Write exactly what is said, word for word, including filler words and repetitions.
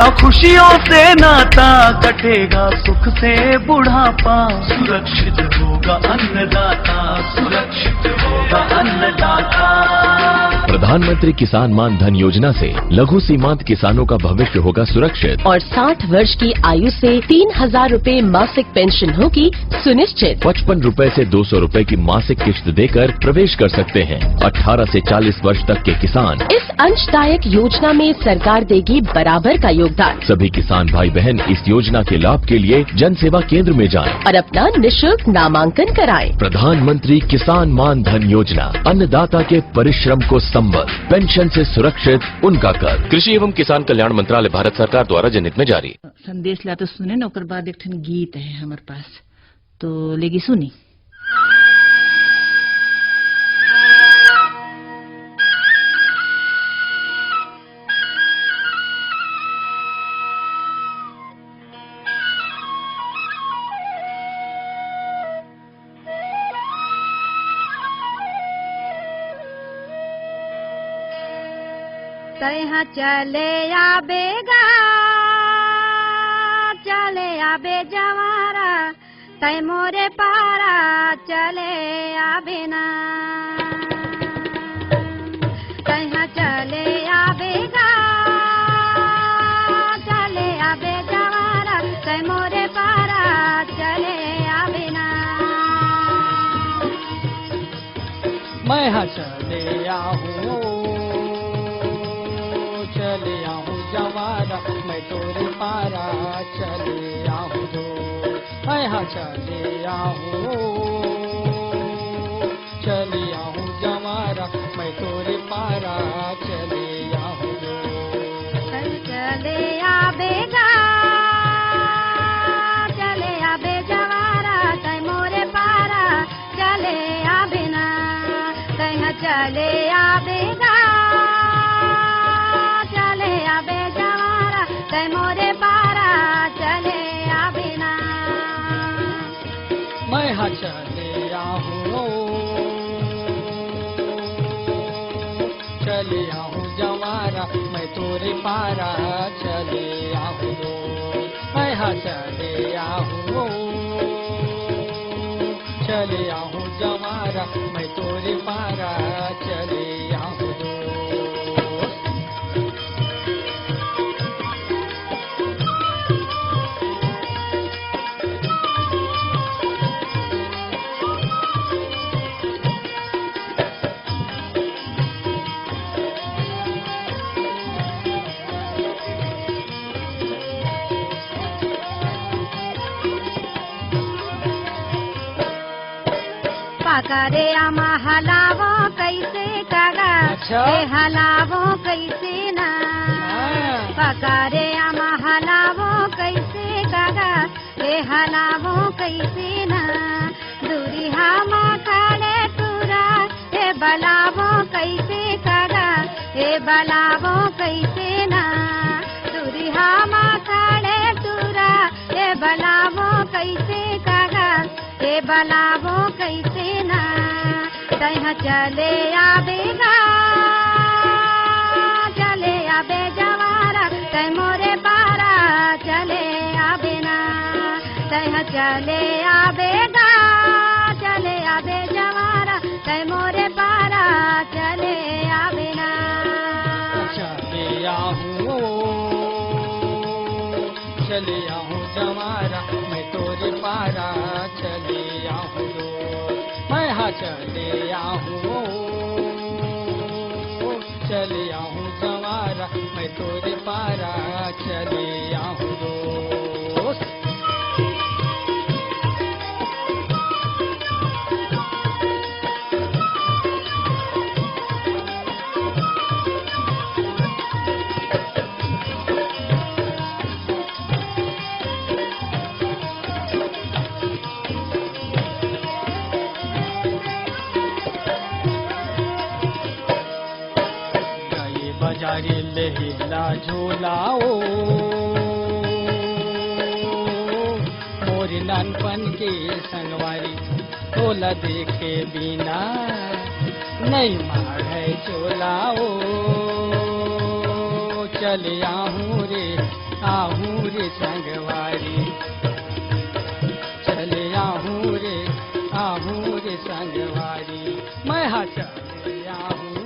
खुशियों से नाता कटेगा, सुख से बुढ़ापा, सुरक्षित होगा अन्नदाता, सुरक्षित होगा अन्नदाता। प्रधानमंत्री किसान मान धन योजना से लघु सीमांत किसानों का भविष्य होगा सुरक्षित। और साठ वर्ष की आयु से तीन हजार रुपए मासिक पेंशन होगी सुनिश्चित। पचपन रुपए से दो सौ रुपए की मासिक किश्त देकर प्रवेश कर सकते हैं। अठारह से चालीस वर्ष तक के किसान इस अंशदायक योजना में सरकार देगी बराबर का योगदान। सभी किसान भाई बहन इस योजना के लाभ के लिए जन सेवा केंद्र में जाएं। और अपना निशुल्क नामांकन कराएं। प्रधानमंत्री किसान मान धन योजना, अन्नदाता के परिश्रम को संबल, पेंशन से सुरक्षित उनका कर। कृषि एवं किसान कल्याण मंत्रालय, भारत सरकार द्वारा जनहित में जारी। संदेश ला तो सुने न, ओकर बाद एक ठन गीत है हमर पास, तो लेगी सुनी। तैं हा चले आबे गा, चले आबे जवारा, तैं मोरे पारा चले आबे ना। तैं हा चले आबे गा, चले आबे जवारा, तैं मोरे पारा चले आबे ना। मैं हा चले आहूँ, चले आहूँ जवारा, मैं तोरे पारा चले आहूँ जो। मैं हा चले आहूँ, चले आहूँ जवारा, मैं तोरे पारा चले आहूँ जो। चले आबे गा, चले आबे जवारा, तैं मोरे पारा चले आबे ना, तैं हा चले आबे गा, चले आबे जवारा, तैं मोरे पारा चले आबे ना। मैं हा चले आहूँ, चले आहूँ जवारा, मैं तोरे पारा चले आहूँ। मैं हा चले आहूँ, चले आहूँ जवारा, मैं तोरे पारा चले आहूँ। पकरे आमा हलावो कैसे कागा, अच्छा। ए हलावो कैसे ना। हाँ। पकरे आमा हलावो कैसे कागा, ए हलावो कैसे ना। दूरिहा मा खड़े टूरा, ए बलावो कैसे कागा, ए बलावो कैसे ना। दूरिहा मा खड़े टूरा, ए बलावो कैसे कागा, ए बलावो कैसे ना। तैं हा चले आबे गा, चले आबे जवारा, तैं मोरे पारा चले आबे ना। तैं हा चले आबे गा, चले आबे जवारा, तैं मोरे पारा चले आबे ना। चले आहूँ, चले आहूँ जवारा, मैं तोरे पारा चले आहूँ। मैं हा चले आहूँ, चले आहूँ जवारा, मैं तोरे पारा चले आहूँ दोस्त। गए बजारे लेहिला झोला ओ, मोर नानपन के संगवारी, तोला देखे बिना नइ माढ़े चोला ओ। चले आहूँ रे, संगवारी, चले आहूँ रे, आहूँ रे संगवारी, मैं हा चले आहूँ।